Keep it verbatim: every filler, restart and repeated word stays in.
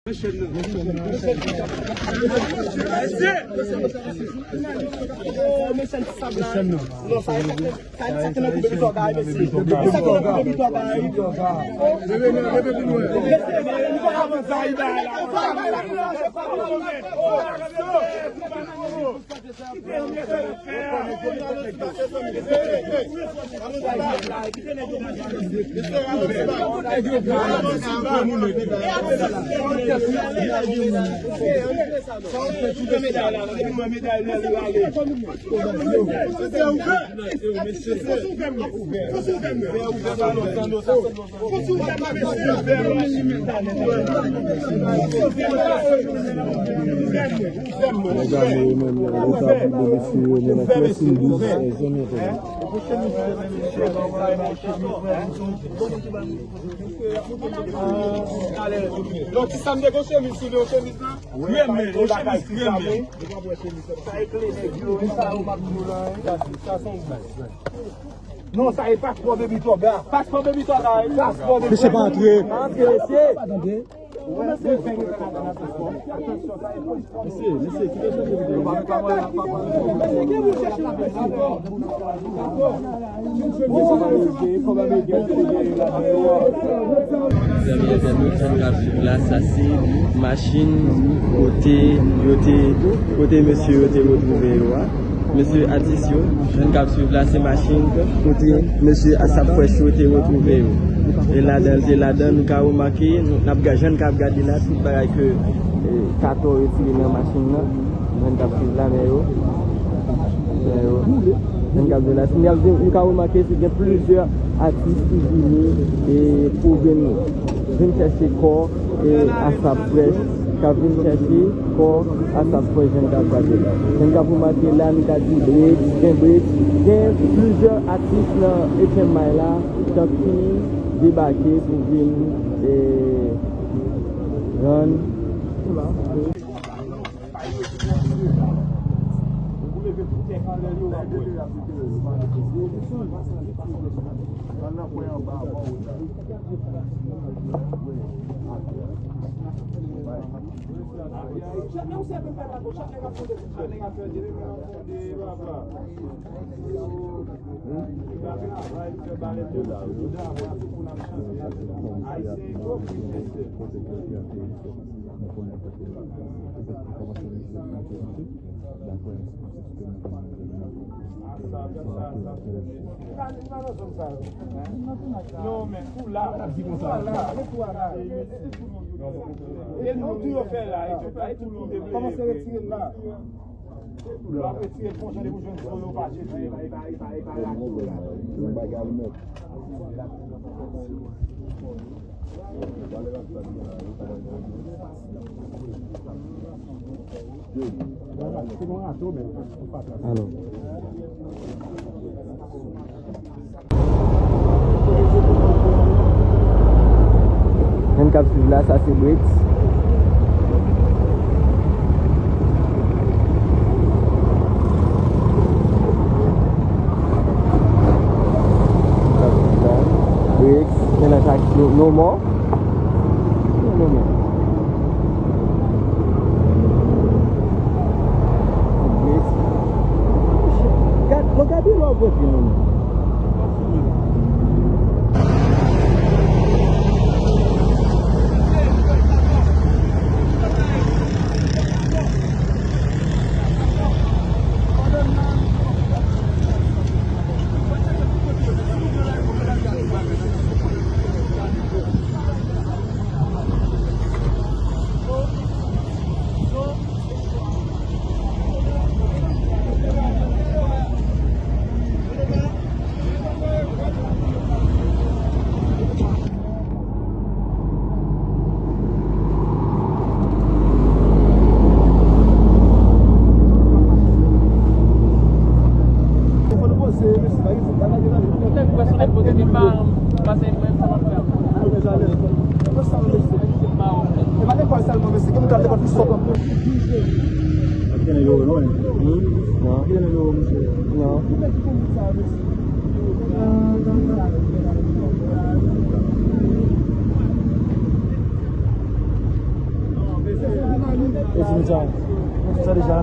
Nèg ame yo menm, yo, yo ka vin benefisye yo menm ak mèsi douz, eh, zanmi entènèt. Non, ti Sam te gen chemiz sou li, chemiz lan. Renmen, yon chemiz renmen. Non, sa e paspò Baby Toga. Paspò Baby Toga, wi. Paspò Baby Toga. Mesye pa antre. Pa antre, mesye. Mesye, mesye, kite chemiz Zanmi entènot, sa n ap swiv la, sa se machin kote yo te, kote mesye yo te retwouve yo a. Mesye atis yo, jan n k ap swiv la, se machin kote mesye Asap Fresh yo te retwouve yo. E ladan, se ladan nou ka remake, nou, n ap ga-, jan n k ap gade la, tout bagay ke, eh, Kato retire nan machin nan. Jan n k ap swiv la, men yo. Men yo. Jan n k ap swiv la. Si n ap swiv, nou ka remake, se gen plizyè atis ki vini, e, pou vin, vin chèche kò, e, Asap Fresh, k ap vin chèche kò Asap Fresh, jan n k ap gade la. Jan n k ap remake la, nou ka di Brix, gen Brix, gen plizyè atis nan H M I la, tank ki debake pou vin, e, rann Non, men tou la, tou la, tou la. E nou tou yo fè la, e tout la, e tout kote vle. Kòmanse retire l la. Yo ap retire l konsa depi w jwenn fo yo pa jete. Yon bagay mèt. Alò. Jan n k ap swiv la, sa se Brix. Brix, men nan sa, no, no more. No more. Gad, non, gade lò w pote moun. Yo di m sa. Sa deja